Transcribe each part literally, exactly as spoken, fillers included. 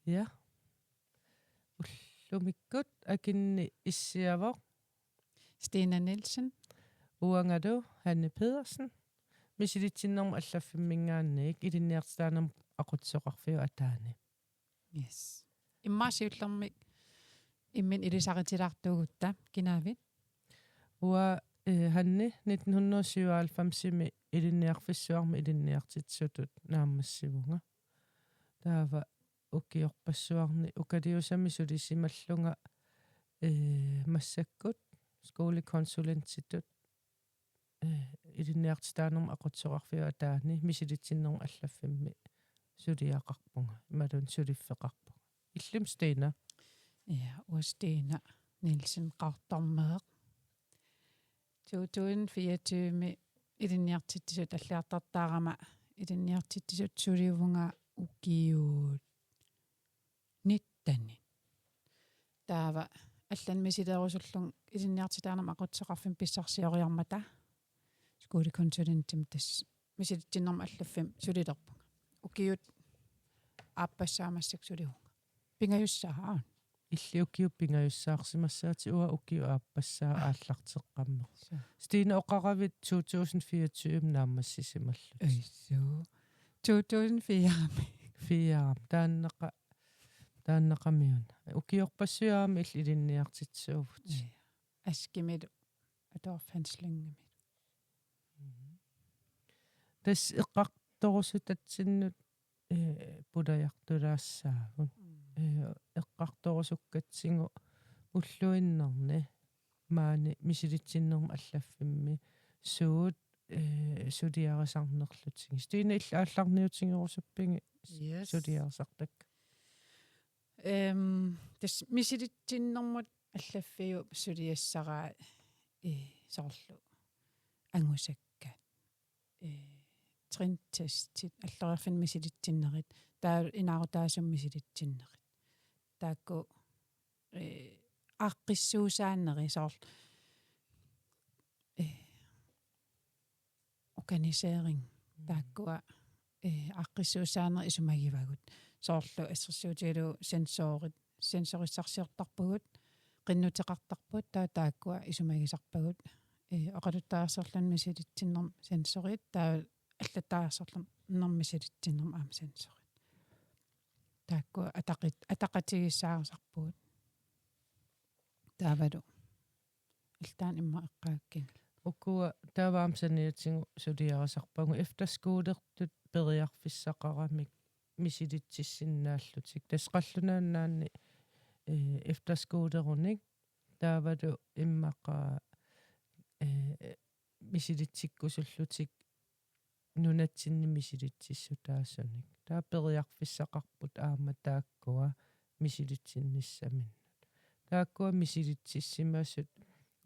Ja. Ullumikkut akinneq issiavoq Stina Nielsen. Uangalu Hanne Pedersen. Misilitsinnermut allaffimminngaanniit ilinniartitaanermut aqutsisoqarfiup ataani. Yes. Immaqa siullermik imminut ilisaritilaartuugutta kinaavit? Uanga, eh, Hanne nitten hundrede syvoghalvfemsimi ilinniarfissuarmi ilinniartitsisutut naammassivunga. Taava ukiorpassuarni ukaliusami sulisimallunga, eh, massakkut skolekonsulentitut, eh, ilinniartitaanermut aqutsisoqarfiup ataani misilitsinnermut allaffimmi suliaqarpunga, imaluunniit suliffeqarpunga. Illimmi Stina? Ja, uanga Stina Nielsen Qaqortormeeq. To tusind fireogtyvemi ilinniartitsisut alliartortaarama ilinniartitsisut sulivunga ukiut nittenit. Taava allanik misileerusullunga ilinniartitaanermut aqutsisoqarfimmik pissarsioriarmata skolekonsulentimik tassa misilitsinnermut allaffimmi sulilerpunga. Ukiut aappassaat massakkut sulivunga. Pingajussaaq aamma. Illit ukiut pingajussaarsimassaatit, uanga ukiut aappassaat aallarteqqammerput. Suu. Stina, oqaravit to tusind fireogtyve naammassisimallutit? Ai suu. To tusind fire. Fire. Taannaqa, taannaqamiuna. Ukiorpassuit aamma illit ilinniartitsisuuvutit. Ja. Askimilu, atuarfik Hans Lyngemilu. Mhm. Tassa eqqartorusutatsinnut, eh, pulajartulaassaagut. Mm. Eh, eqqartorusukkatsigu ulluinnarni maani misilitsinnermut allaffimmi suut, eh, suliarisarnerlutigit. Stina, illit aallarniutigerusuppigit? Yes. Suliarisartakkat? Ehm, tassa misilitsinnermut allaffiup suliassaraa, eh, soorlu angusakkat, eh, trintestit, alloriarfinni misilitsinnerit, taava inaarutaasumik misilitsinnerit. Taakku, eh, aaqqissuussaanerit soorlu, eh, organisering. Mm. Taakkua, eh, aaqqissuussaanerit isumagivagut. Soorlu assersuutigalugu sensorit, sensorissarsiortarpagut, qinnuteqartarput, taava taakkua isumagisarpagut. Eh, oqaluttariarsorluni misilitsinnermi sensorit, taava allattariarsornermi misilitsinnermi aamma sensorit. Taakkua ataqit-, ataqatigiissaarisarpugut. Taavalu iltaan immaqa eqqaakkiga. Ukua taava aamma saniatigut suliarisarpagut efterskolertut periarfissaqaramik misilitsissinnaallutik. Tassa qallunaat nunaanni, eh, efterskolerunik taavalu immaqa, eh, misilitsikkusullutik nunatsinni misilitsissutaasunik. Taava periarfissaqarput aamma taakkua misilitsinnissaminnut. Taakkua misilitsissimasut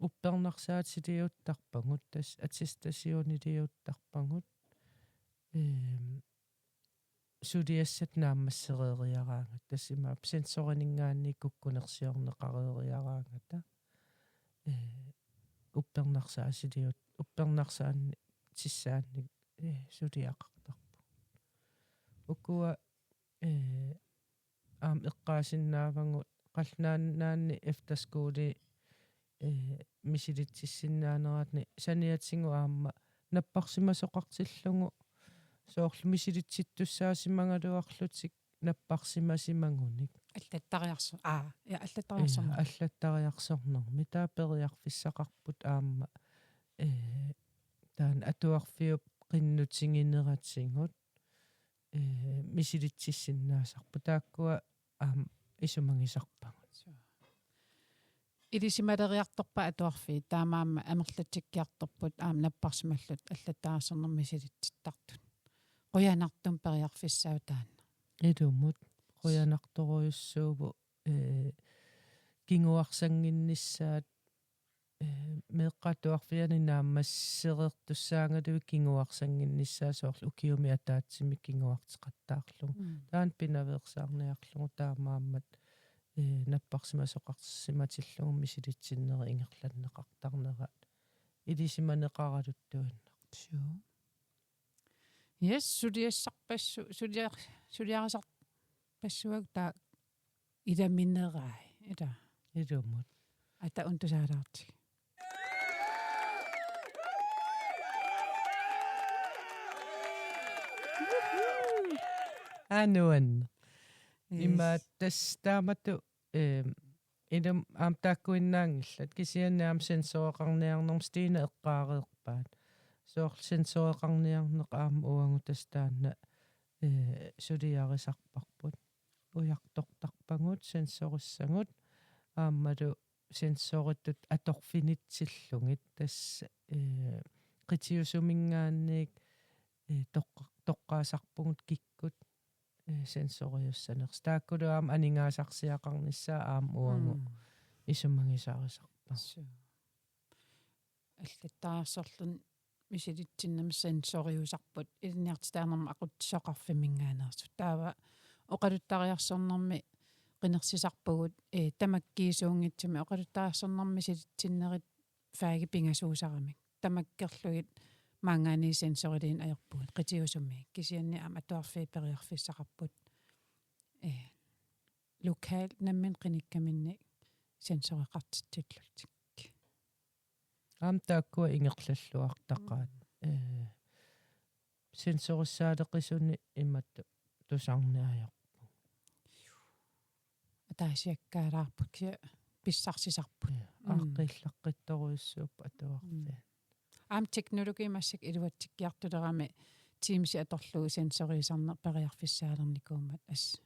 uppernarsaatiliuttarpagut, tassa attestationiliuttarpagut. Ehm, suliassat naammassereeriaraangata, tassa imaappoq sensorininngaanniit kukkunersiorneqareeriaraangata. Eh, uppernarsaasiliut-, uppernarsaanni-, tissaannik, eh, suliaqartarpugut. Ukua, eh, aamma eqqaasinnaavagut qallunaat nunaanni efterskole, eh, misilitsissinnaanerani saniatigut aamma napparsimasoqartillugu soorlu misilitsittussaasimagaluarlutik napparsimasimagunik. Allattariarso-, aa, ja, allattariarsornermi. Ja, allattariarsornermi. Taava periarfissaqarput aamma, eh, taanna atuarfiup qinnutigineratigut, eh, misilitsissinnaasarput. Taakkua aamma isumagisarpagut. Suu. Ilisimaleriartorpaat atuarfiit, taamaammat amerlatsikkiartorput aamma napparsimallutik allattariarsornermi misilitsittartut. Qujanartumik periarfissaavoq taanna. Ilumut. Qujanartorujussuuvoq, eh, kinguarsannginnissaat, eh, meeqqat atuarfianni naammassereertussaagaluit kinguarsannginnissaat soorlu ukiumi ataatsimi kinguarteqattaarlugu. Mm. Taanna pinaveersaarniarlugu taamaammat, eh, napparsimasoqarsimatillugu misilitsinneri ingerlanneqartarnerat ilisimaneqaraluttuinnarpoq. Suu. Yes, suliassarpassu-, sulia-, suliarisarpassuagut taava ilaminerai, ila. Ilumut. Ata untusaalaartik. Anuan. Yes. Ima tassa taamatut, eh, ilum aamma taakkuinnaanngillat. Kisianni aamma sensoreqarniarnermut Stine eqqaareerpaat. Soorlu sensoreqarniarneq aamma uagut tassa taanna, eh, suliarisarparput. Ujartortarpagut, sensorissagut, aammalu sensoritut atorfinitsillugit. Tassa, eh, qitiusuminngaanniit, eh, toqqa-, toqqaasarpugut kikkut, eh, sensoriussanersut. Taakkulu aamma aningaasarsiaqarnissaat aamma uagut Mm. isumagisarisarpagut. Suu. Allattariarsorluni misilitsinnut sensoriusarput ilinniartitaanermi aqutsisoqarfimminngaanneersut. Taava oqaluttariarsornermi qinersisarpugut, eh, tamakkiisuunngitsumik oqaluttariarsornermi misilitsinnerit fagit pingasuusaramik. Tamakkerlugit maanngaanniit sensoriliineq ajorpugut, qitiusumik. Kisianni aamma atuarfiit periarfissaqarput, eh, lokalt nammineq qinikkaminnik sensoreqartitsillutik. Aamma taakkua ingerlalluartaqaat. Mm. Eh, sensorissaaleqisuni imatut tusarneq ajorpugut. Ataasiakkaalaarput, kisianni pissarsisarput. Ja, Mm. aaqqiillaqqittorujussuupput atuarfiit. Mm. Aamma teknologi massakkut iluatsikkiartulerami Teamsi atorlugu sensoriusarneq periarfissaalernikuummat assut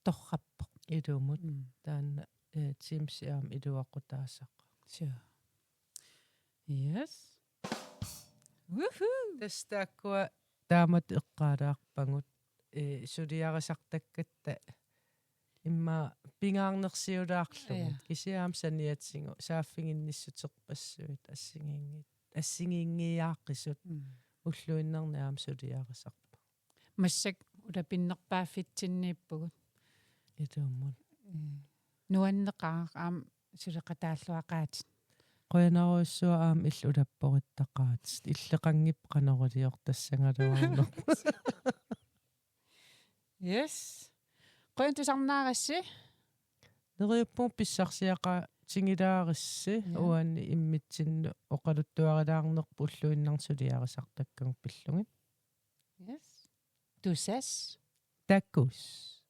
torrappoq. Ilumut. Mm. Taanna, eh, Teamsi aamma iluaqutaassaaq. Suu. Yes. Woohoo! Tassa taakkua taamatut eqqaalaarpagut, eh, suliarisartakkatta immaqa pingaarnersiulaarlugu. Ja. Kisianni aamma saniatigut saaffiginnissuterpassuit assigiinngi-, assigiinngiiaaqisut Mm. ulluinnarni aamma suliarisarpagut. Massakkut ulapinnerpaaffitsinniippugut. Ilumut. Mm. Nuanneqaaq aamma suleqataalluaqaatit. Qujanarujussuaq aamma illit ulapporittaqaatit. Illeqanngippat qanoq iliortassagaluarnerput. Yes. Qujanaq tusarnaarassi. Neriuppunga pissarsiaqaatigilaarissi. Ja. Uani immitsinnut oqaluttuarilaarnerput ulluinnarni suliarisartakkagut pillugit. Yes. Tusass. Takuss.